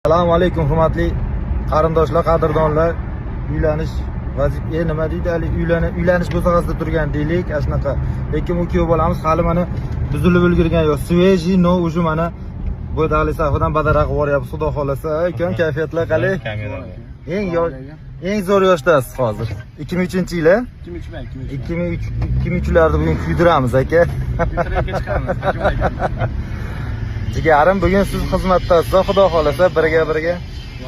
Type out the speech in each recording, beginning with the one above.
Assalomu alaykum, hurmatli qarindoshlar, qadrdonlar. Uylanish vazifa, nima deydi, hali uylanish bo'sag'asida turgan deylik, ana shunaqa. Lekin u kuyov bolamiz hali mana buzilib ulgurgan yo'q. Свежий, но уже mana bu dahliz safidan badaraq boryapmiz, xudo xolasa. Ukam, kayfiyatlar qalay? Eng zo'r yoshdasiz hozir. 2003-yil, a? 2003 man, 2003. 2003, 2003larda bugun kuydiramiz, aka. Kuydirib chiqamiz. Jigarim, bugun siz xizmatdasiz, xudo xolasa, birga birga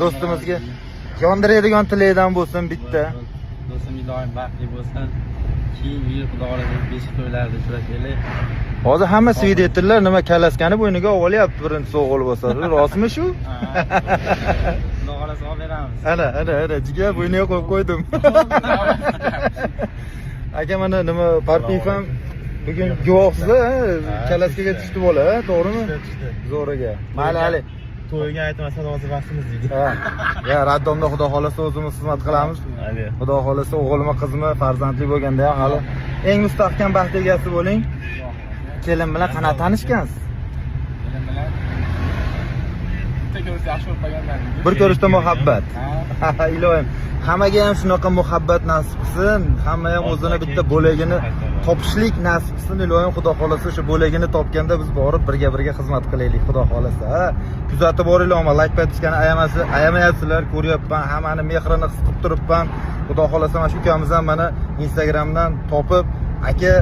do'stimizga yondiradigan tilakdan bo'lsin bitta. Do'stim iloyim baxtli bo'lsin. Keyingi yil, xudo xohlasa, beshik to'ylarida uchrashaylik. Hozir hamma свидетель lar nima, коляска ni bo'yniga olib olyapti birinchisi o'g'il bo'lsa. Rostmi shu? Xudo xohlasa, olib beramiz. Ana, ana, ana, jigar, bo'yniga qo'yib qo'ydim. Aka, mana nima, Parpiyev ham bugun guvohsiz, ha? Коляска ga tushdi bola, ha, to'g'rimi? Zo'riga. Mayli, hali. To'yga aytmasa rozi emasmiz deydi. Ha. Ya, роддом da xudo xolasa o'zimiz xizmat qilamiz. Hali. Xudo xolasa, o'g'ilmi, qizmi, farzandli bo'lganda ham hali eng mustahkam baxt egasi bo'ling. Kelin bilan qanaqa tanishgansiz? Kelin bilan bitta ko'rishda yaxshi bo'lib qolganman. Bir ko'rishda muhabbat. Iloyim, hammaga ham shunaqa muhabbat nasib qilsin. Hamma ham o'zini bitta bo'lagini topishlik nasib qilsin. Iloyim, xudo xolasa, o'sha bo'lagini topganda biz borib birga birga xizmat qilaylik, xudo xolasa. Ha, kuzatib boringlar, ammo layk подписка ni ayamayapsizlar, ko'ryapman, hammani mehrini his qilib turibman. Xudo xolasa, mana shu ukamiz ham mana Instagramdan topib, aka,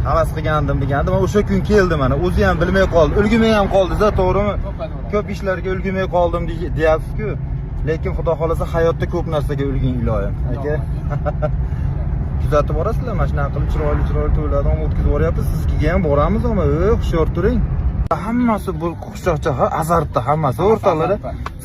havas qilgandim degandi. Mana o'sha kun keldi, mana o'zi ham bilmay qoldi. Ulgurmay ham qoldi-da, to'g'rimi? Ko'p ishlarga ulgurmay qoldim deyapsiz-ku. Lekin xudo xolasa, hayotda ko'p narsaga ulging, iloyim, aka. Kuzatib borasizlar, mana shunaqa qilib chiroyli chiroyli to'ylarni ham o'tkazib boryapmiz. Siznikiga ham boramiz, ammo hushyor turing. Hammasi bu xushchaqchaq, azartda hammasi, o'rtoqlar.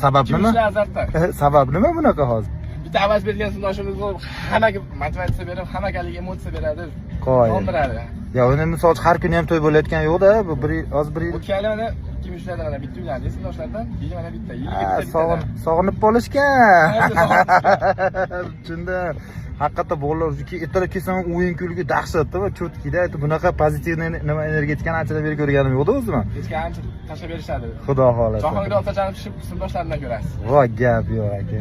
Sabab nima? Kimlar azartda? Sabab nima bunaqa hozir? Bitta avaz bergan sinfdoshimiz bor. Hammaga motivatsiya berib, hammaga haligi emotsiya beradi. Qoyil. Yondiradi. Ya, uni misol uchun har kuni ham to'y bo'layotgani yo'q-da, bu bir yil, hozir bir yil. O'tgan yili mana 2003larda mana bitta uylandi sinfdoshlardan, keyin mana bitta. Yiliga Ha, bitta. Sog'inib qolishgan. Sog'inib. Tushundim. Haqiqatda bolalar ertalab kelsam o'yin kulgi dahshatda va чёткий da. Bunaqa позитивный nima, energetikani anchadan beri ko'rganim yo'qda o'zim. Kechga ancha tashlab berishadi. Xudo xohlasa. Jahongir Oltajanov tushib, sinfdoshlarimdan ko'rasiz. Voy, gap yo'q, aka.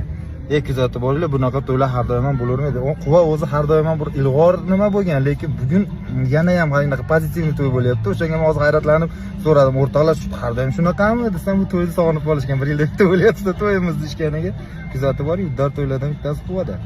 E, kuzatib boringlar, bunaqa to'ylar har doim ham bo'lavermaydi. U Quva o'zi har doim ham bir ilg'or nima bo'lgan, lekin bugun yana ham anaqa позитивный to'y bo'lyapti. O'shanga men hozir hayratlanib so'radim, o'rtoqlar, shu har doim shunaqami desam, bu to'yni sog'inib qolishgan. Bir yilda bitta bo'lyapti to'yimiz deyishganiga. Kuzatib boring, uddar to'ylardan bittasi Quvada.